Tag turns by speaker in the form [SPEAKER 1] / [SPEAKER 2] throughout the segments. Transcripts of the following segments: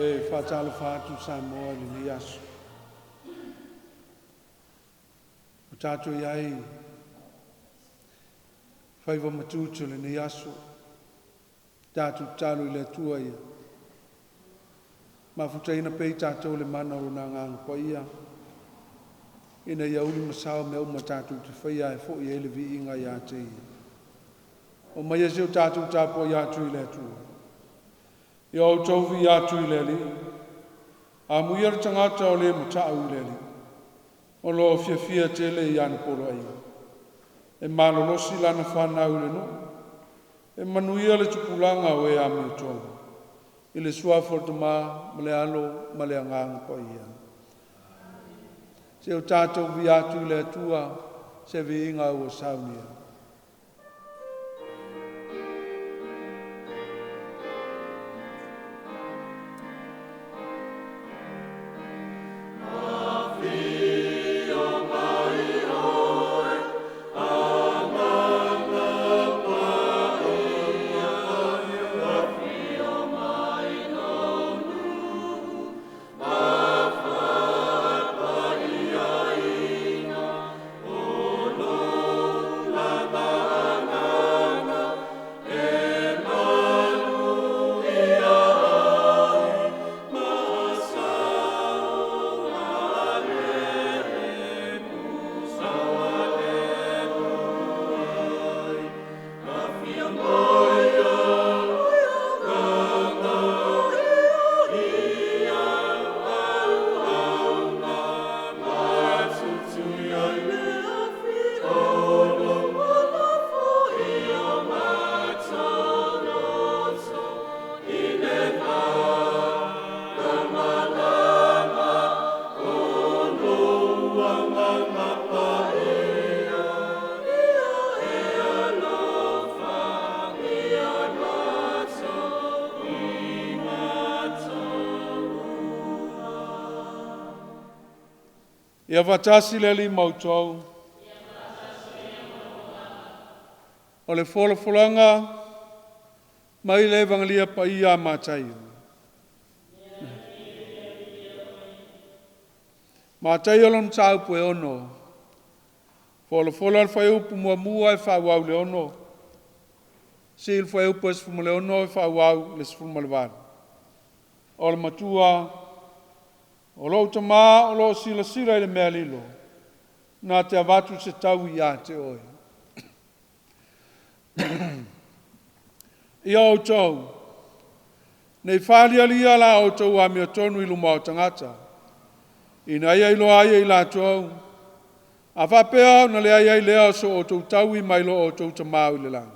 [SPEAKER 1] E faatalofa atu Samoa i lenei aso. Ua tatou i ai faiva ma tiute o lenei aso. Tatou tatalo i le Atua ia mafutaina pea i tatou le mana o Lona Agaga Paia, ina ia uli ma sao mea uma tatou te faia ae foi ai le viiga ia te Ia. Omaia se i o tatou tapuai atu i le Atua. Ia outou viia atu i le Alii. Amuia le tagata o le mata'u i le Alii. O lo o fiafia tele i ana poloaiga. E malolosi lana fanau i le nuu. E manuia le tupulaga o e amiotonu. I le suafa o le Tama ma le Alo ma le Agaga Paia. Se o tatou viia atu i le Atua se viiga ua saunia. Ia faatasi le Alii ma outou. O le folafolaga mai le Evagelia Paia a Mataio. Mataio lona mataupu e 6, folafola le fuaiupu 1 e faaauau i le 6, seia le fuaiupu 16 e faaauau i le 18. O le matua, o lou tama o lo o silasila i le mea lilo, na te avatu se taui ia te oe. Ia outou, ne i faalialia la outou amiotonu i luma o tagata, ina ia iloa ai e i latou, a faapea ona leai ai lea o so outou taui mai lo outou Tama oi le lagi.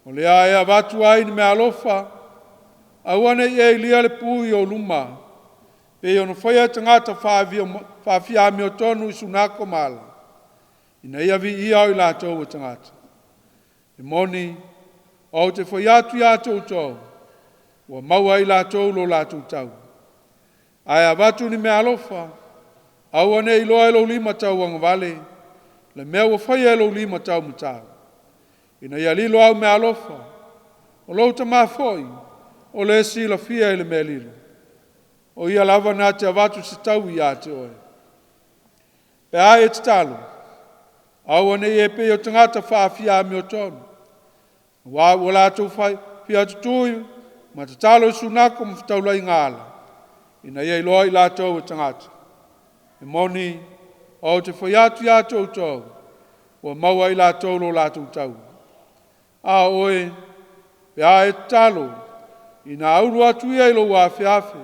[SPEAKER 1] O lea e avatu ai ni meaalofa, aua ne i e ilia le pu i ou luma, pei ona faia e tagata faafiaamiotonu i sunako ma ala, ina ia viia ai latou e tagata. E moni, ou te fai atu ia te outou, ua maua e i latou lo latou taui. Ae a avatu ni meaalofa, aua ne i iloa e lou lima tauagavale le mea ua faia e lou lima taumatau, ina ia lilo au meaalofa, o lou Tama foi o le silafia i le mea lilo, o Ia lava na te avatu se taui ia te oe. Pe a e tatalo, aua ne i e pei o tagata faafiaamiotonu, aua ua latou fia tutū ma tatalo i sunako ma fetalaiga ala, ina ia iloa i latou e tagata. E moni, ou te fai atu ia te outou, ua maua e i latou lo latou taui. A o oe, pe a e tatalo, ina a ulu atu ia i lou afeafe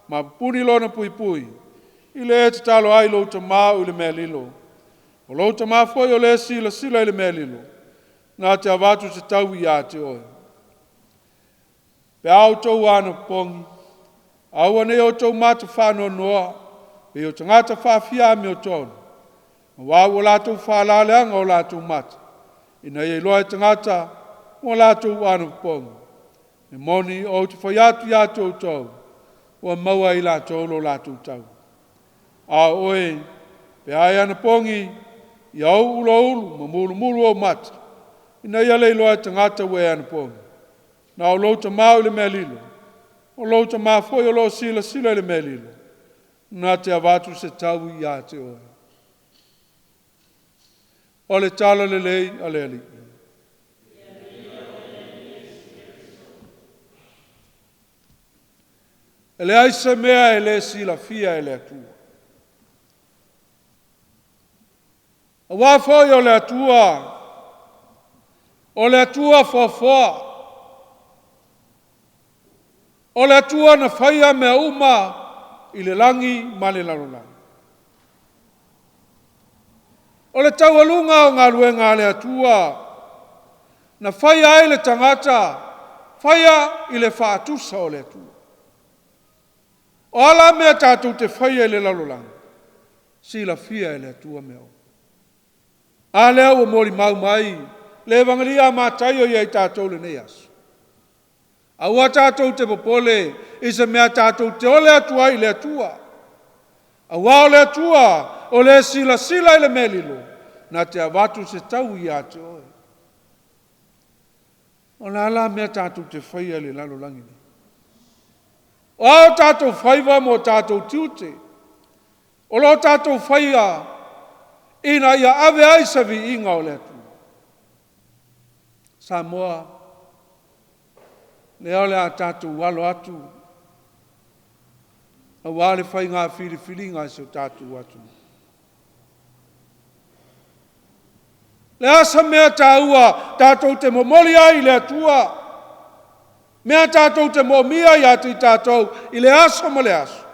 [SPEAKER 1] ma pupuni lona puipui, i le e tatalo ai i lou Tama o i le mea lilo. O lou Tama foi o le silasila i le mea lilo, na te avatu se taui ia te oe. Pe a outou anapopogi, aua ne i outou mata faanoanoa pei o tagata faafia-amiotonu, aua ua latou faalaleaga o latou mata, ina ia iloa e tagata ua latou anapopogi. E moni, ou te fai atu ia te outou, ua maua e i latou lo latou taui. A o oe, pe a e anapogi, ia uu lou ulu ma mulumulu ou mata, ina ia le iloa e tagata ua e anapogi, na o lou Tama o i le mea lilo, O lou Tama foi o lo o silasila i le mea lilo, na te avatu se taui ia te oe. O le tala lelei a le Alii. E leai se mea e le silafia e le Atua. Aua foi o le Atua, o le Atua foafoa, o le Atua na faia mea uma i le lagi ma le lalolagi. O le taualuga o galuega a le Atua, na faia ai le tagata, faia i le faatusa o le Atua. O a la mea tatou te faia i le lalolagi, silafia e le Atua mea uma. A lea ua molimau mai le Evagelia a Mataio ia i tatou i lenei aso. Aua tatou te popole i se mea tatou te ole atu ai i le Atua. Aua o le Atua, o le silasila i le mea lilo, na te avatu se taui ia te oe. O le a la mea tatou te faia i le lalolagi nei? O a o tatou faiva ma o tatou tiute, o lo o tatou faia ina ia ave ai se viiga o le Atua. Samoa, lea o le a tatou alo atu aua le faiga filifiliga a si o tatou atunuu. Le a se mea taua tatou te momoli ai i le Atua, mea tatou te moomia ia te i tatou i le aso ma le aso,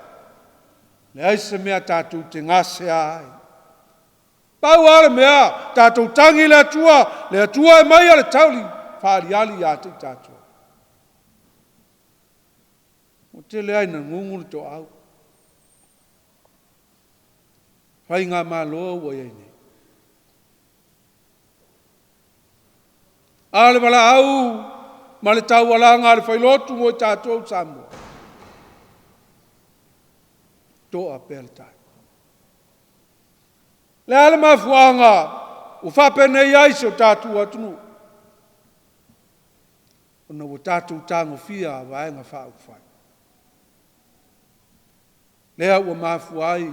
[SPEAKER 1] leai se mea tatou te gasea ai. Pau lava le mea, tatou tagi i le Atua, le Atua e aumaia le tauli faaaliali ia te i tatou. Ua tele lava ina gugu le toau. Faigamalo ua i ai nei. A o le valaau ma le taualaga a le failotu mo i tatou Samoa, toa pea le tai. Le a le mafuaaga ua faapenei ai si o tatou atunuu? Ona ua tatou tagofia Vaega Faaupufai. Lea ua mafua ai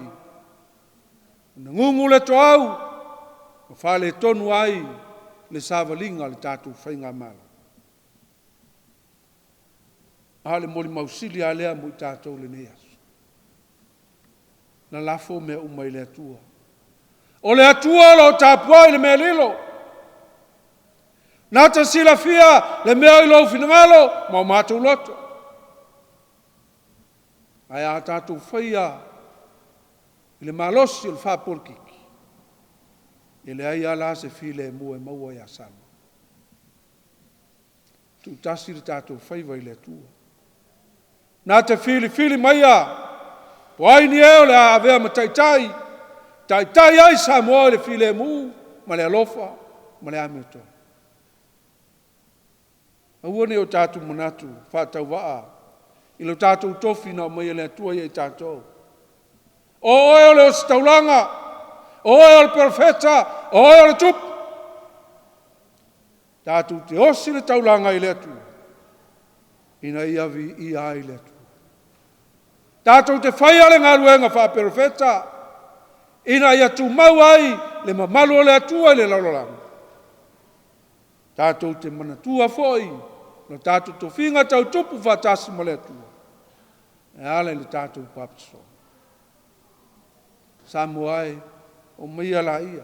[SPEAKER 1] ona gugu le toau ma faaletonu ai le savaliga a le tatou Faigamalo. A o le molimau sili lava lea mo i tatou i lenei aso. Lalafo mea uma i le Atua. O le Atua o lo o tapuai i le mea lilo. Na te silafia le mea o i lou finagalo ma o matou loto. Ae a tatou faia i le malosi o le faapolikiki, e leai lava la se filemu e maua ia Samoa. Tuutasi le tatou faiva i le Atua. Na te filifili maia, o ai ni e o le a avea ma taitai, taitai ai Samoa i le filemu ma le alofa ma le amiotonu. Aua ne i o tatou manatu faatauvaa i lo tatou tofi na aumai e le Atua ia i tatou. O oe o le ositaulaga, o oe o le perofeta, o oe o le tupu. Tatou te osi le taulaga i le Atua, ina ia viia ai le Atua. Tatou te faia le galuega faaperofeta, ina ia tumau ai le mamalu o le Atua i le lalolagi. Tatou te manatua foi lo tatou tofiga tau tupu faatasi ma le Atua e ala i le tatou papatiso. Samoa e, omaia laia,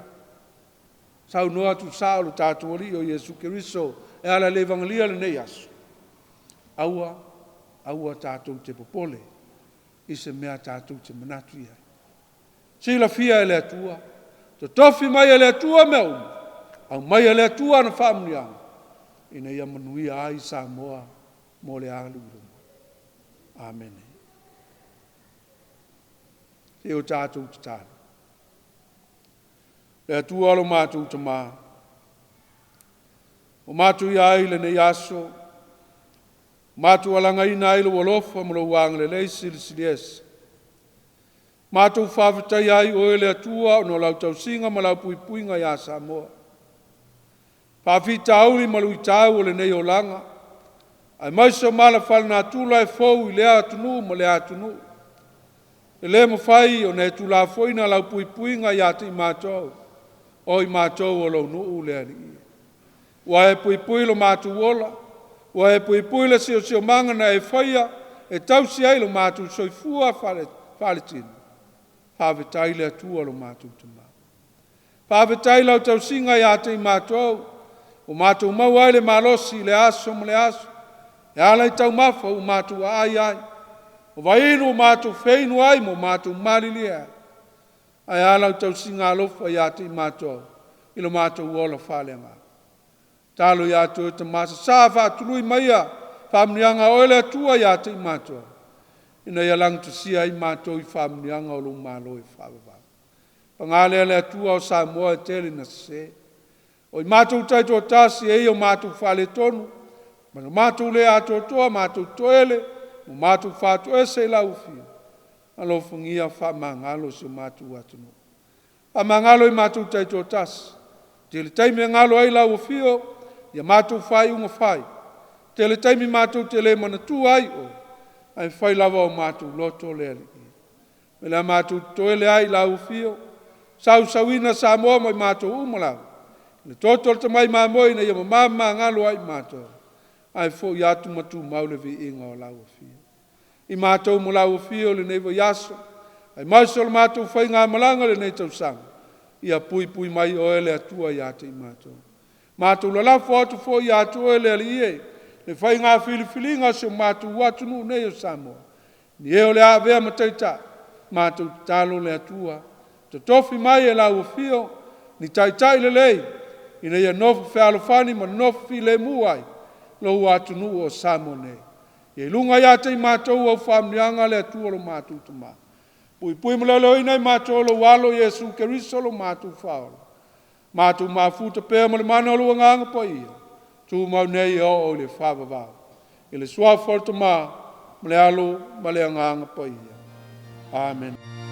[SPEAKER 1] saunoa tuusao lo tatou Alii o Iesu Keriso e ala i le Evagelia i lenei aso. Aua, aua tatou te popole i se mea tatou te manatu i ai. Silafia e le Atua, totofi mai e le Atua mea uma, aumai e le Atua ana faamanuiaga, ina ia manuia ai Samoa mo le alu i luma. Amene. Se i o tatou tatalo. Le Atua lo matou Tama, o matou ia ai lenei aso, matou alagaina ai lou alofa ma lou agalelei silisili ese. Matou faafetaia ai oe le Atua ona o lau tausiga ma lau puipuiga ia Samoa. Faafitauli ma luitau o lenei olaga, Aemaise o mala faalenatura e fou i lea atunuu ma lea atunuu. E le mafai ona e tuulafoaiina lau puipuiga ia te i matou, o i matou o lou nuu le Alii. Ua e puipui lo matou ola, ua e puipui le siosiomaga na e faia e tausi ai lo matou soifua faaletino. Faafetai le Atua lo matou Tama. Faafetai i lau tausiga ia te i matou, ua matou maua ai le malosi i le aso ma le aso, e ala i taumafa ua matou aai ai, o vaiinu ua matou feinu ai ma ua matou malilie ai. Ae a lau tausiga alofa ia te i matou i lo matou ola faaleagaga. Tatalo ia te oe Tama, sasaa faatului maia faamanuiaga a oe le Atua ia te i matou, ina ia lagatasia ai matou i faamanuiaga o lou Malo e faavavau. Paga lea le Atua o Samoa e tele ina sese. O i matou taitoatasi e i ai o matou faaletonu, ma lo matou le atoatoa, matou toele ma matou fatoese i lau afio, alofagia faamagalo si o matou atunuu. Faamagalo i matou taitoatasi. Tele taimi e galo ai lau afio i a matou faaiuga fai. Tele taimi matou te le manatua ai oe, ae fai lava o matou loto le Alii. O le a matou toele ai i lau afio, sausuina Samoa ma i matou uma lava, i le toto o le tamai mamoe ina ia mama ma magalo ai i matou, ae foi atu ma tumau le viiga o lau afio. I matou ma lau afio i lenei vaiaso, aemaise o le matou faigamalaga i lenei tausaga, ia puipui mai oe le Atua ia te i matou. Matou lalafo atu foi ia te oe le Alii e, le faiga filifiliga a si o matou atunuu nei o Samoa, i e o le a avea ma taitai, matou tatalo le Atua, totofi mai e lau afio ni taitai lelei, ina ia nofo fealofani ma nofo filemu ai lou atunuu o Samoa nei. Ia i luga ia te i matou au faamanuiaga le Atua lo matou Tama. Puipui ma leoleoina i matou e lou Alo Iesu Keriso lo matou Faaola. Matou mafuta pea ma le mana o lou Agaga Paia, tumau nei e oo i le faavavau. I le suafa o le Tama ma le Alo ma le Agaga Paia. Amene.